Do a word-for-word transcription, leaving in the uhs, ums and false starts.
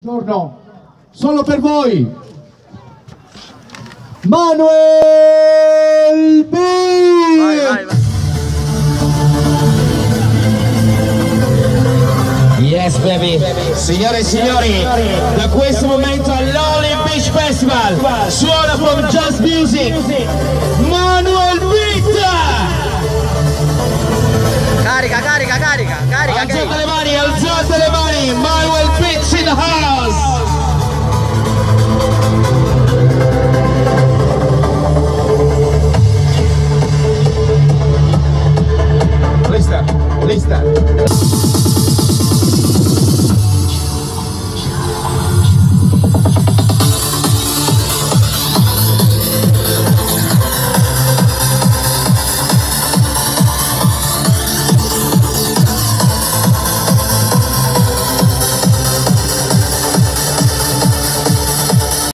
Buongiorno, solo per voi. Manuel B. Vai, vai, vai. Yes, baby. Signore e signori, da questo momento all'Oli Beach Festival suona from Just Music, Manuel Bitta. Carica, carica, carica, carica, alzate le mani, alzate le mani, Manuel Bitta.